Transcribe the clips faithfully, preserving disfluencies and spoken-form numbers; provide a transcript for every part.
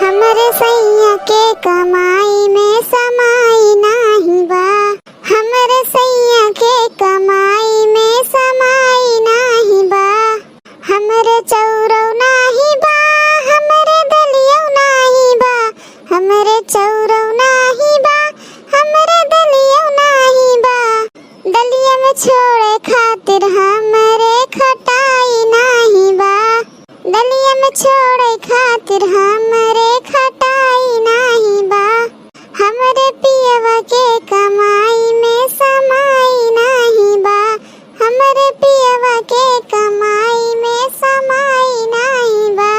हमरे सैया के कमाई में समाई नाही बा, हमरे सैया के कमाई में समाई नाही बा। हमरे चौरौ नाही बा, हमरे दलियौ नाही बा, हमरे चौरौ नाही बा, हमरे दलियौ नाही बा। दलिया में छोड़े खातिर हमरे खटाई नाही बा, दलिया में छोड़े खातिर हमरे खटाई नाही बा। हमरे पियवा के कमाई में समाई नाही बा, हमरे पियवा के कमाई में समाई नाही बा।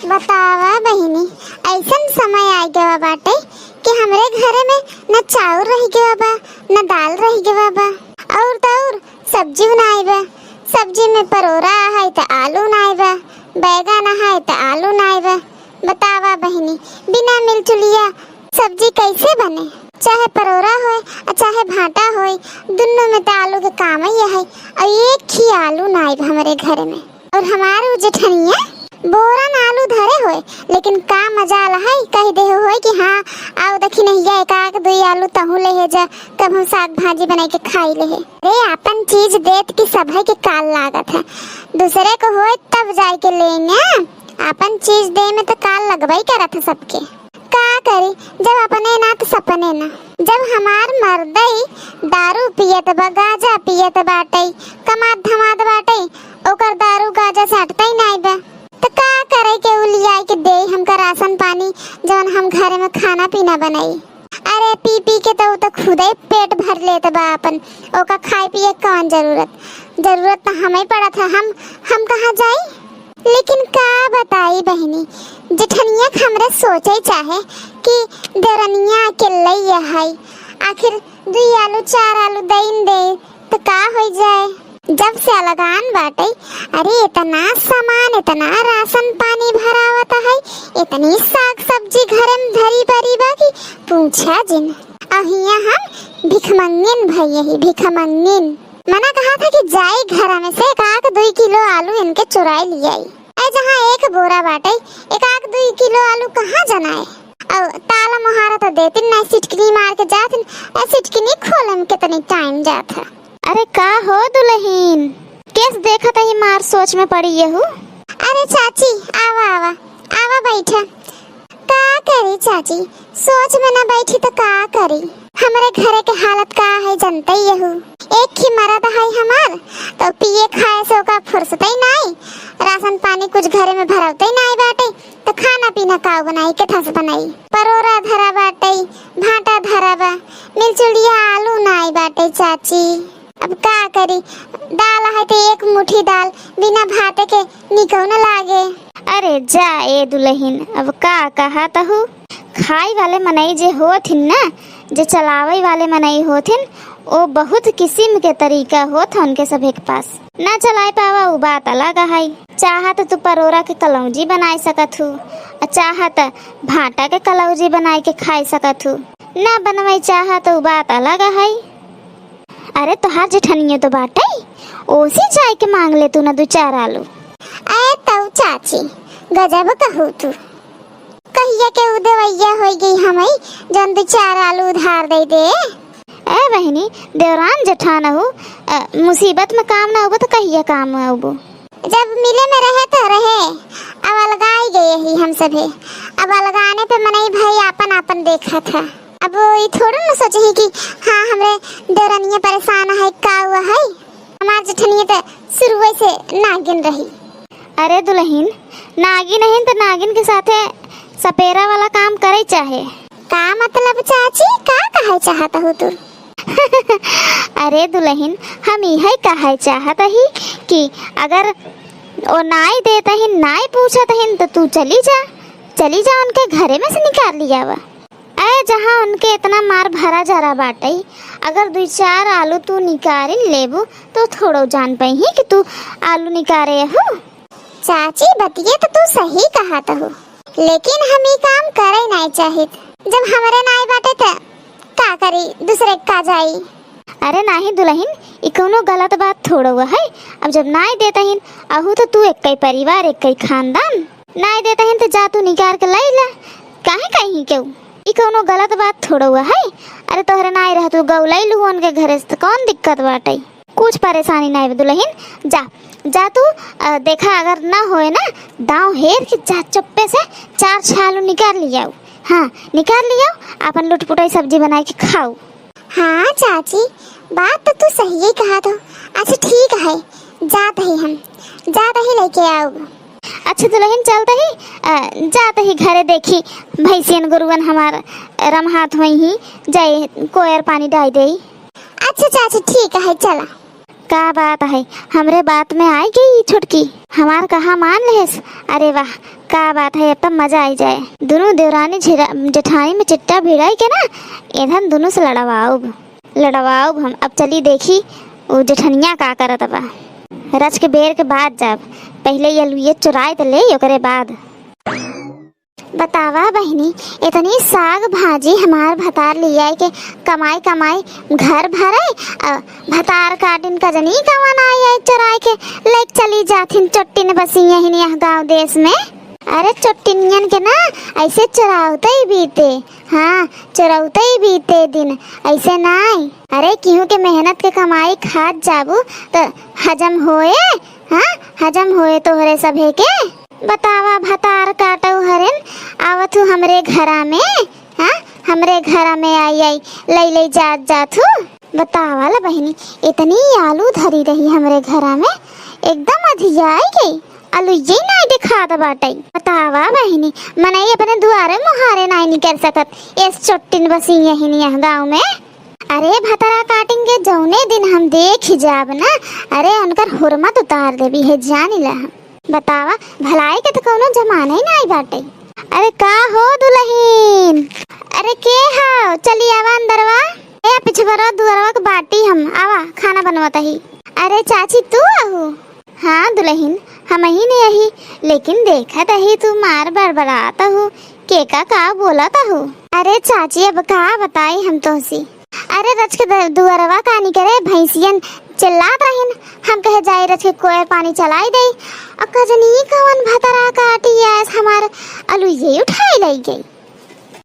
बतावा बहिनी, ऐसन समय आ गवा बाटे कि हमरे घरे में न चाउर रह गवा बा, न दाल रह गवा बा, और त और सब्जी नाई बा। सब्जी में परोरा है त आलू नाई बा, बैगन है त आलू नाई बा। बतावा बहिनी, बिना मिलचुलिया सब्जी कैसे बने? चाहे परोरा होय और चाहे भाटा होय, दुनों में त आलू के काम ही है। और एक ही आलू नाई बा हमरे घर में। और हमार उ जेठनिया बोरन आलू धरे होय, लेकिन का मजाल है, कह दे होय कि हाँ, आओ देखी नहीं, एक आक दुई आलू तहूँ ले हे जा, तब हम साग भाजी बनाई के खाई ले हे। अरे, आपन चीज देत कि सभे के काल लागत है, दूसरे को होय तब जाए के लेंगे। आपन चीज दे में तो काल लगबई करत है सबके। का करी, जब अपने ना तो सपने ना। जब हमार मर्दई दारू पियत बा, गांजा पियत बाटई, कमात धमात बाटई, ओकर दारू गांजा से हटतई नाई बा, तो का करे के उ लियाई के दे हमका राशन पानी, जवन हम घरे में खाना पीना बनाई? अरे, पी पी के तो उ तो खुदे पेट भर लेत बा अपन, ओका खाए पिए के कौन जरूरत? जरूरत तो हमें पड़त है, हम हम कहाँ जाई? लेकिन का बताई बहिनी, जेठनिया के हमरे सोचे चाहे कि देवरनिया अकेले ये है, आखिर दुई आलू चार आलू दइन दे तो का हो जाए? जब से अलगान बाटे, अरे, इतना सामान, इतना राशन पानी भरावत है, इतनी साग सब्जी घरे में धरी परी बा कि पूछा जिन। अहिया हम भिखमंगिन भई ही, भिखमंगिन। मना कहा था कि जाई घर में से एक आक दुई किलो आलू इनके चुराई लियाई। ए, जहाँ एक बोरा बाटे, एक आक दुई किलो आलू कहाँ जनाए? और ताला मोहारा तो देतिन ना, सिटकनी मार के जातिन। ए, सिटकनी खोले में कितनी टाइम जात है। अरे का हो दुलहिन, केस देखत ही मार सोच में पड़ी यहू। अरे चाची, आवा, आवा, आवा बैठा। का करी चाची, सोच में ना बैठी तो का करी? हमरे घरे के हालत का है जनते यहू। एक ही मरद है हमार, तो पिए खाए से ओका फुर्सते नाई, राशन पानी कुछ घरे में भरवते नाई बाटे, तो खाना पीना का बनाई, केथा से बनाई? परोरा धरा बाटे, भाटा धरा बा, मिलचुलिया आलू नाई बाटे चाची। अब का करी, दाल है तो एक मुट्ठी दाल बिना भाते के निकौ न लागे। अरे जा ए दुलहिन, अब का कहा तहु? खाई वाले मनई जे होत हिन ना, जे चलावे वाले मनई होत हिन, ओ बहुत किसिम के तरीका होत है उनके सभे के पास। ना चलाए पावा, उ बात अलग है। चाहत तू परोरा के कलौजी बनाए सकत हू, आ चाहत भाटा के कलौजी बनाए के खाए सकत हू। ना बनवाई चाहत, उ बात अलग है। अरे, तोहार जेठनियो तो बाटे, ओसे जाए के मांग ले तू ना दू चार आलू। ए तौ चाची, गजब कहू तू। कहिया के उ देवैया होई गई हमई, जौन दू चार आलू उधार दे दे। ए बहिनी, देवरान जेठान हऊ, अ, मुसीबत में काम ना अउबो तो कहिया काम अउबो? जब मिले में रहे तो रहे, अब अलगाई गए ही हम सभे। अब अलगाने पे मनई भाई आपन आपन देखत है। अब ई थोड़ो न सोचे ही कि हाँ, हमरे देवरनिया परेशान है, का हुआ है? हमार जेठनिया तो शुरुए से नागिन रही। अरे दुलहिन, नागिन अहिन त नागिन के साथे सपेरा वाला काम करे चाहे। का मतलब चाची, का कहे चाहत हो तू? अरे दुलहिन, हम इहे कहे चाहत ही कि अगर ओ नाई देत अहिन, नाई पूछत अहिन, त तू चली जा, चली जा, उनके घरे में से निकाल लियावा। ए, जहाँ उनके इतना मार भरा जरा बाटई, अगर दुई चार आलू तू निकारिन लेबू, तो थोड़ो जान पइही कि तू आलू निकारे हू। चाची, बतिये तो तू सही कहत हू, लेकिन हम ई काम करे नाई चाहित। जब हमरे नाई बाटे, त का करी, दूसरे का जाई? अरे नाही दुलहिन, ई कौनो गलत बात थोड़ो है। अब जब नाई देत अहिन, अहू तो तू एक्कै परिवार, एक्कै खानदान। नाई देत हइन त जा तू निकार के लइ ला, काहे कहीं केहू? ई कउनो गलत बात थोड़उआ है। अरे तोहरे नाई रहत उ गउ लइ लू उनके घरे से, त कउन दिक्कत बाटइ? कुछ परेशानी नाई बा दुलहिन, जा, जा तू, अ, देखा अगर ना होए ना, दाँव हेर के जा चुप्पे से चार छह आलू निकार लियाउ। हाँ, निकार लियाउ, आपन लुटपुटाई सब्जी बनाइ के खाउ। हाँ चाची, बात त तू सहिए कहत हो। अच्छा ठीक है, जात ही हम, जात ही लइके आउब। अच्छा दुलहिन चलत ही, अ, जात ही घरे देखी भैंसियन गोरुअन हमार रमहात होइहीं, जाई कोयर पानी डाइ देई। अच्छा चाची ठीक है, चला। का बात है, हमरे बात में आइ गई छोटकी, हमार कहा मान लेहेस। अरे वाह, का बात है, अब त मजा आइ जाए। दुनू देवरानी झिरा-, जेठानी में चिट्टा भिड़ाइ के ना, एधन दुनू से लड़वाउब, लड़वाउब हम। अब चली देखी उ जेठनिया का करत बा। रच के बेर के बाद जाब, पहिले ई अलुइये चुराइ त लेई, ओकरे बाद। बतावा बहिनी, इतनी साग भाजी हमार भतार लियाइ के कमाइ कमाइ घर भरइ, अ, भतार काटिन का जनी कवन आइ आइ चुराइ के लइके चली जाथिन चोट्टिन बसिया हिन यह गाँव देस में। अरे चोट्टिनियन के ना अइसे चुराउतइ बीते, हाँ, चुराउतइ बीते दिन, अइसे नाई। अरे केहू के मेहनत के कमाइ खात जाबू त हजम होए, हाँ, हजम होए तोहरे सभे के। बतावा भतार काटउ हरिन, आवत हू हमरे घरा में, हाँ, हमरे घरा में आइ आइ लइ लइ जात जात हू। बतावा ला बहिनी, इतनी आलू धरी रही हमरे घरा में, एकदम अधियाइ गई, अलुइये नाई देखात बाटइ। बतावा बहिनी, मनई अपने दुआरे मोहारे नाई निकर सकत, एस चोट्टिन बसिया हिन यह गाँव में। अरे भतरा काटिन के जउने दिन हम देखि जाब ना, अरे उनकर हुरमत उतार देबी है जानिला हम। बतावा, भलाई के त कउनो जमाना ही नाई बाटइ। अरे का हो दुलहिन? अरे के हो? चली आवा अंदरवा। ए पिछबरा दुअरवा के बाटी हम, आवा खाना बनवत ही। अरे चाची तू आहू? हाँ दुलहिन, हमही ने अही, लेकिन देखत अही तू मार बड़बड़ात अहू, केका का बोलत अहू? अरे चाची अब का बताई हम तोहसी, अरे रच के द-, दुअरवा कानी करे भैंसियन चिल्लात रहिन। हम कहे जाई रच के कोयर पानी चलाई देई। अ कजनी कवन भतरा काटी आयस हमार अलुइये उठाई लई गई।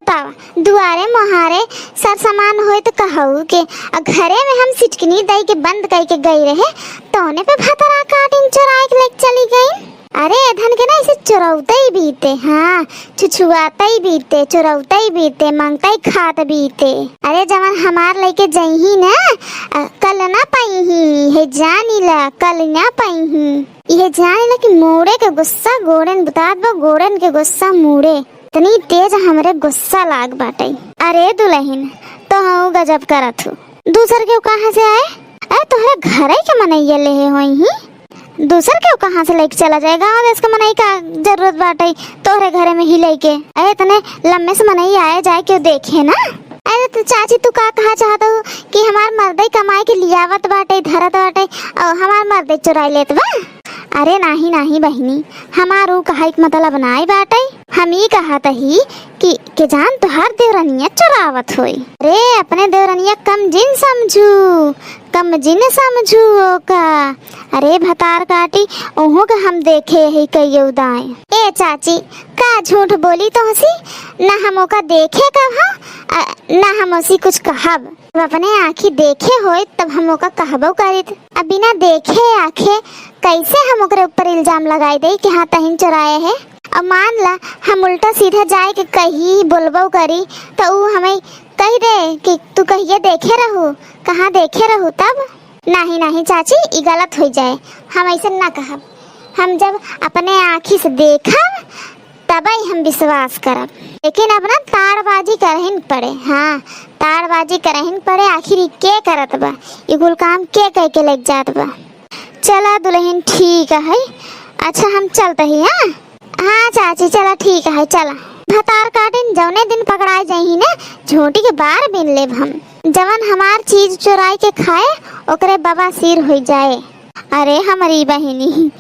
बतावा, दुआरे मोहारे सर सामान होई त कहऊ के, अ घरे में हम सिटकनी दई के बंद कई के गई रहे, तौने पे भतरा काटिन चुराई के लेके चली गई। अरे, एधन के ना ऐसे चुरौतई बीते, हाँ, छुछुआतई बीते, चुरौतई बीते, मांगतई खात बीते। अरे, जवन हमार लइके जइही ना, अ, कल ना पइही, हे जानी ला, कल ना पइही। इहे जानी ला कि मूड़े के गुस्सा गोड़ेन बुतात बा, गोड़ेन के गुस्सा मूड़े। इतनी तेज हमरे गुस्सा लाग बाटे। अरे दुलहिन, तोहू गजब करत हू। दूसर केहू कहाँ से आए? अरे, तोहरे घरे के मनैया लेहे होइही। दूसर केहू कहाँ से लइके चला जाए? गाँव देश के मनई का जरूरत बाटे तोहरे घरे में ही लइके? अरे, इतने लम्बे से मनई आए जाए, केहू देखे ना? अरे, तो चाची, तू का कहा चाहत हू कि हमार मर्दई कमाए के लियावत बाटे, धरत बाटे, और हमार मर्दई चुराई लेत बा? अरे, नाही, नाही बहिनी, हमार ऊ कहाई के मतलब नाई बाटे। हम ई कहत ही कि के जान तोहार देवरनिया चुरावत होई। अरे, अपने देवरनिया कम जिन समझू, कम जिन समझू ओका। अरे भतार काटी, ओहू के हम देखे ही कइयो दाएं। ए चाची, का झूठ बोली तोहसी? ना हम ओका देखे कब हम, अ, ना हम ओसी कुछ कहब। जब अपने आँखी देखे होइत, तब हम ओका कहबो करित। अब बिना देखे आँखे कैसे हम ओकरे ऊपर इल्जाम लगाई देई कि हाँ, तहिन चुराए है? अब मान ला, हम उल्टा सीधा जाए के कही, बोलबो करी, तो ऊ हमें कही दे कि तू कहिए देखे रहू, कहाँ देखे रहू तब? नाही, नाही चाची, ई गलत होइ जाए, हम ऐसे ना कहब। हम जब अपने आँखी से देखब, तबई हम विश्वास करब। लेकिन अब ना ताड़बाजी करहिन पड़े, हाँ, ताड़बाजी करहिन पड़े। आखिर ई के करत बा, ई कुल काम के कह के लेके जात बा? चला दुलहिन, ठीक है। अच्छा, हम चलत ही, हाँ? हाँ चाची, चला, ठीक है, चला। भतार काटिन जौने दिन पकड़ाए जाही ना, झोंटी के बार बीन लेब हम। जवन हमार चीज चुराई के खाए, ओकरे बवासीर होइ जाए। अरे हमरी बहिनी,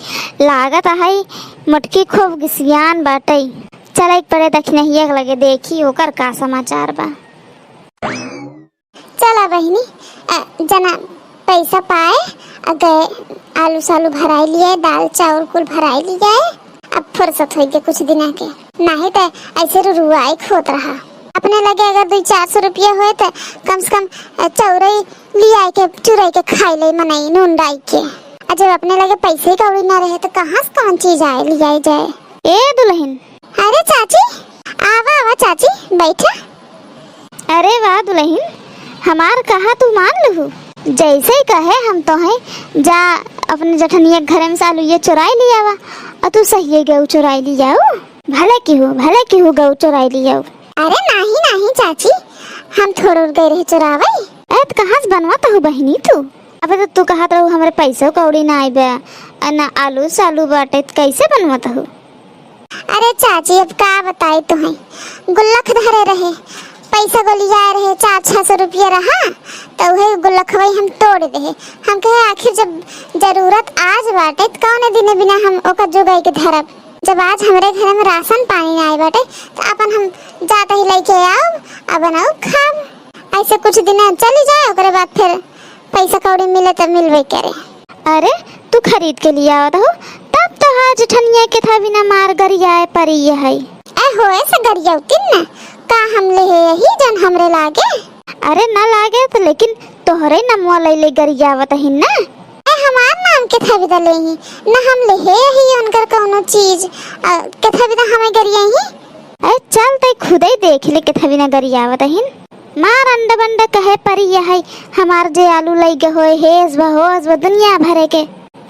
लागत है मोटकी खूब गिसियान बाटई। चल एक परे दखिनहिया के लगे देखी ओकर का समाचार बा। चला बहिनी, अ, जना पैसा पाए, अ, गए आलू सालू भराई लियाए, दाल चाउर कुल भराई लियाए, अब फुर्सत होइगे कुछ दिना के, नाहीं त ऐसे रुरुआई खोत रहा। अपने लगे अगर दुई चार सौ रुपया होए त कम से कम, अ, चौरई लियाए के, चुरई के खाई ले मनई नून डाई के। अ जब अपने लगे पैसे कौड़ी ना रहे त कहाँ से कौन चीज आए, लियाई जाए? ए दुलहिन। अरे चाची, आवा, आवा चाची, बैठा। अरे वाह दुलहिन, हमार कहा तू मान लुहु। जैसे ही कहे हम तोहैं, जा अपने जठनिया के घरे में से आलुइया चोराई लियावा, अ तू सहिये गऊ चोराई लियाऊ। भले किहू, भले किहू गऊ चोराई लियाऊ। अरे नाहीं, नाहीं चाची, हम थोड़ो गए रहे चोरावै। ए, त कहाँ से बनवत हू बहिनी तू? अबे त तू कहत रहू हमरे पैसो कौड़ी ना आइबे, अ ना आलू सालू बाटे, त कैसे बनवत हू? अरे चाची, अब का बताई तुहैं, गुल्लक धरे रहे, पैसा गोलियाए रहे, चार छह सौ रुपया रहा, त उहे गुल्लकवै हम तोड़ देहे। हम कहे आखिर जब जरूरत आज बाटे, त कौने दिने बिना हम ओका जोगाई के धरब? जब आज हमरे घरे में राशन पानी नाई बाटे, त अपन हम जात ही लइके आउब, आ बनाउब, खाब। ऐसे कुछ दिन चली जाए, ओकरे बाद फिर पैसा कौड़ी मिले त मिलबे करे। अरे, तू खरीद के लियावत हो, तब तोहार जेठनिया केथा बिना मार गरियाए परी है। ए होए से गरियावतिन ना, का हम लेहे यही जन हमरे लागे? अरे ना लागे त, लेकिन तोहरे नमवा लई लई गरियावत ही ना। ए हमार नाम केथा बिदा लेही, ना हम लेहे यही उनकर कौनो चीज, अ, केथा बिदा हमें गरियाही। ए चल तई खुदई देख ले केथा बिना गरियावत ही। मार अंड बंड कहे परी यही, हमार जे आलू लई गे होए, हेस बा, होस बा, दुनिया भरे के।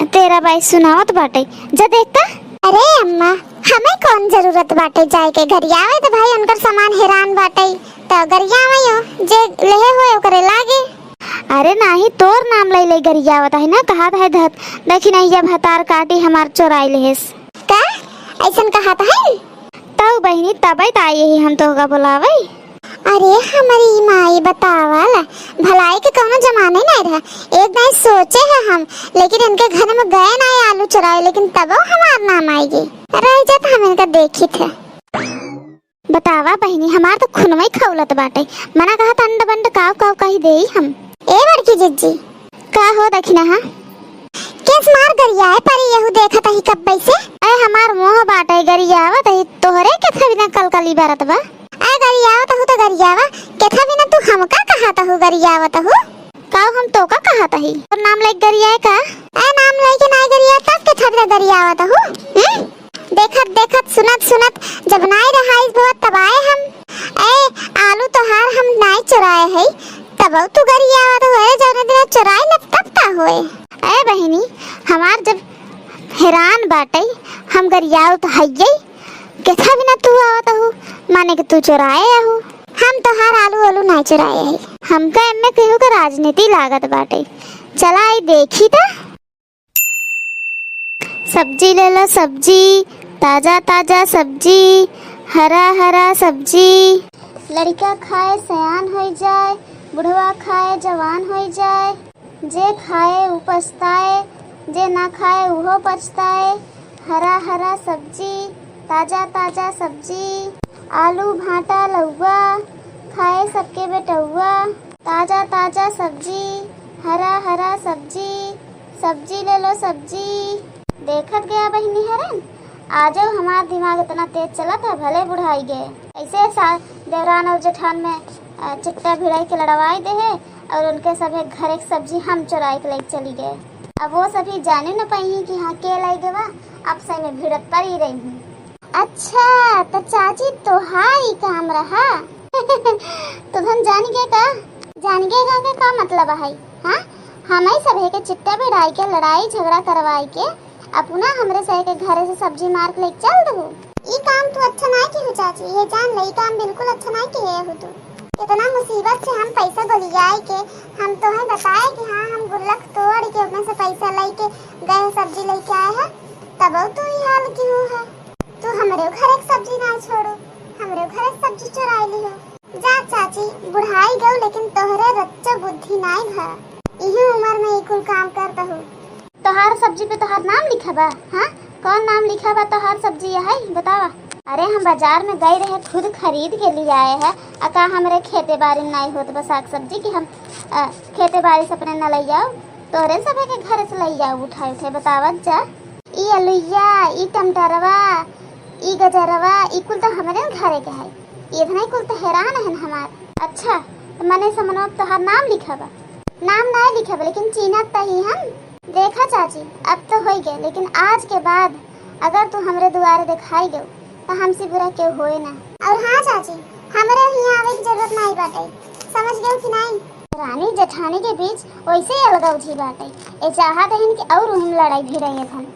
तेरा बाई सुनावत बाटे, जा देखता। अरे अम्मा, हमें कौन जरूरत बाटे जाए के गरियावे? त भाई उनकर सामान हेरान बाटे, त गरियावे हो, जे लेहे होए ओकरे लागे। अरे नाही, तोर नाम लई लई गरियावत है ना, कहत है धत, देखी नहीं, ये भतार काटी हमार चोराई लेहेस। का? ऐसन कहत है? तउ बहिनी, तबे त आई ही हम तोहका बोलावे। अरे हमरी माई, बतावा ला, भलाई के कौनो जमाने नहीं रहा। एक दाई सोचे है हम, लेकिन इनके घर में गए ना आलू चुरावे, लेकिन तबो हमार नाम आएगी। रह जात हम इनका देखी थे। बतावा बहिनी, हमार तो खुनवा ही खौलत बाटे। मना कहा त अंड बंड काव काव कही देई हम। ए बड़की जिज्जी। का हो दखिनहा? केस मार गरियाए परी यहू देखत ही कब्बे से। ए हमार मुँह बाटे गरियावत ही, तोहरे केथा बिना कलकली बरत बा। ए गरियावत हू त गरियावा, केथा बिना तू हमका कहत हू गरियावत हू? काव हम तोका कहत ही? तोर नाम लइके गरियाए का? ए नाम लइके नाई गरियाए तब केथा बिना गरियावत हू? हम्म? देखत देखत, सुनत सुनत जब नाई रहाइस भवा तब आए हम। ए आलू तोहार हम नाई चुराए है, तबउ तू गरियावत हो। अरे जौने दिन चुराई लब तब का होए? ए बहिनी, हमार जब हेरान बाटे, हम गरियावत हइये, केथा बिना तू आवत हू, माने कि तू चुराए आहू। हम तोहार आलू आलू नाई चुराए है। हमका एमे केहू के राजनीति लागत बाटे। चला आई देखी त। सब्जी ले लो सब्जी, ताजा ताजा सब्जी, हरा हरा सब्जी। लड़िका खाए सयान होई जाए, बुढ़वा खाए जवान होई जाए। जे खाए उ पछताए, जे ना खाए उहो पछताए। हरा हरा सब्जी, ताजा ताजा सब्जी, आलू भाटा लउआ, खाए सबके बेटउआ। ताजा ताजा सब्जी, हरा हरा सब्जी, सब्जी ले लो सब्जी। देखत गया बहिनी हरन, आजउ हमार दिमाग इतना तेज चलत है, भले बुढ़ाई गए। ऐसे सा-, देवरान और जेठान में, अ, चिट्टा भिड़ाई के लड़वाई दे है और उनके सभे घरे के सब्जी हम चुराई के लेके चली गए। अब वो सभी जाने न पाई कि हाँ के लाई गवा, अब सही में भिड़त परी रही हूँ। अच्छा, त चाची तोहार ई काम रहा। तो हम जान गए का? जान गए का के का मतलब है? हाँ, हमई सभे के चिट्टा भिड़ाई के, लड़ाई झगड़ा करवाई के, अपना हमरे सहे के घरे से सब्जी मार के लेके चल देबू। ई काम तू अच्छा नाई किहू चाची, ये जान ले, ई काम बिल्कुल अच्छा नाई किहे हू तू। इतना मुसीबत से हम पैसा गोलियाए के, हम तोहे बताए कि हाँ, हम गुल्लक तोड़ के ओमे से पैसा लेके गए, सब्जी लेके आए हैं, तबो तू ई हाल किहू है। तू हमरे घरे के सब्जी ना छोड़ू, हमरे घरे के सब्जी चुराई लिहो। जा चाची, बुढ़ाई गऊ लेकिन तोहरे रच्चो बुद्धि नाई भा। इही उम्र में ई कुल काम करत हू। तोहार सब्जी पे तोहार नाम लिखा बा? हाँ, कौन नाम लिखा बा तोहार सब्जी है बतावा। अरे हम बाजार में गई रहे, खुद खरीद के ले आए है, आ का हमरे खेते बारी में नाई होत बा साग सब्जी कि हम, अ, खेते बारी से अपने न ले आओ, तोहरे सभे के घर से ले आओ उठाए उठाए, बतावत जा। ई अलुइया, ई टमटरवा, ई गजरवा, ई कुल तो हमरे न घरे के है। इतना ही कुल तो हैरान है हमार। अच्छा, तो मने समनो अब तोहार नाम लिखा बा? नाम ना लिखा बा, लेकिन चीनत तो ही हम। देखा चाची, अब तो होई गए, लेकिन आज के बाद अगर तू हमरे दुआरे दिखाई गयो तो हमसे बुरा केहू होए ना। और हाँ चाची, हमरे हियाँ आवे की जरूरत नहीं बाटे, समझ गयो कि नहीं? रानी जेठानी के बीच वैसे ही अलगौजी बाटे। ए चाहत हन कि और उहिम लड़ाई भिड़ाई थन।